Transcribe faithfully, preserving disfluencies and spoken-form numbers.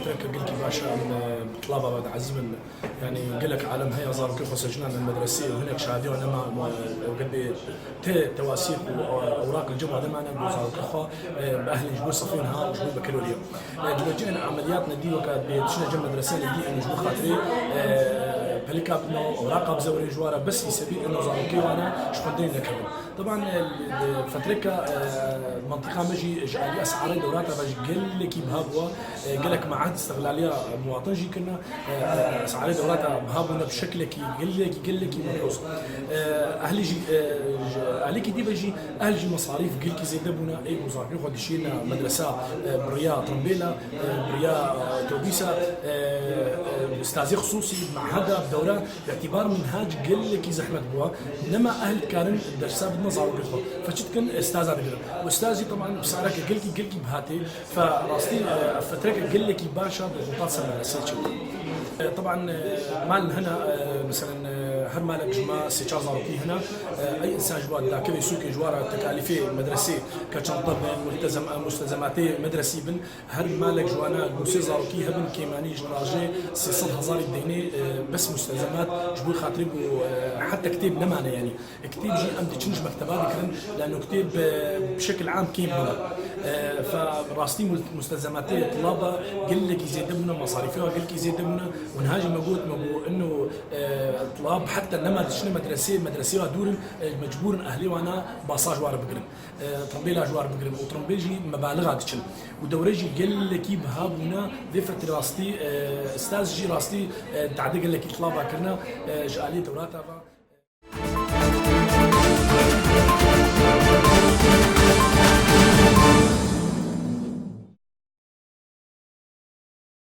Fikreke gelkî baş e, em, e, bi tilaba ve diezibin. Yanî gelek alem heye zarokê xwe sekinandin medresê û hinek şadî wan nema, e, gelbê tê tewasîq û, e, ewraq li cem wan nemane ku zarokê xwe, e, bi ehlên ji bo sefên ha û ji bo bekelorî. E, di wecihên emeliyat nedî weke bê tiştine cem medrese nedî em ji bo xatirê, e, pelika bidin û ewraqa bizewirê ji wan re bes î sebî ino zarokê wan e ji xwendinê nekevin. Teban, e, li fetreka, e, mentiqa me jî ji alî esarê dewlata ve jî gelekî biha bûa. E, gelek mead îstixlaliya muwatin jî kirine. E, esarê dewlata biha bûne bi şeklekî gelekî, gelekî melhûz. E, ehlî jî, e, ji alîkî dî ve jî ehl jî mesarîf gelkî zêde bûne. Ê ku zarokê xwe dişîne medresa, e, bi riya timbêla, e, bi riya, e, otobîsa, e, e, ustazê xisûsî, meheda, dewra. Bi îtîbar minhac gelekî zehmet bûa. Nema ehl dikarin dersa bidine zarokê xwe. Fe çi dikin? Staza digirin. Û staj jî teban bi sareke gelkî, gelkî biha tê. Fe rastî, e, fetreke gelekî baş e, bi xwe ser medresê çêbû. E, teban, e, mal hene, e, meselen, e, her malek ji me sê çar zarokî hene. E, ey însan ji wan dakevê sûkê ji wan re tekalîfê medresê, ke çanta bin, multezem-, e, mustezematê medresî bin. Her malek ji wana ku sê zarokî hebin kêmanî ji rajê sê sed hezarî deynê, e, bes mustezemat ji bo xatirê ku, e, heta kitêb nemane yanî. Kitêb jî em diçin ji mekteba dikirin, lano kitêb, e, bi şekil am kêm bûne. E, fe rastî mul-, mustezematê tilaba gelekî zêde bûne, masarîfê wa gelekî zêde bûne. Û niha jî me got, me got, ino, e, tilab heta nema diçine medresê, medresê wa dûr in, e, mecbûr in ehlê wana basa ji wan re bigirin. E, timbêla ji wan re bigirin û timbêl jî mebalixa diçin. Û dewre jî gelekî biha bûne, vê fetrê rastî, e, staz jî rastî, e, dade gelekî tilaba kirine, e, ji alî dewlata ve.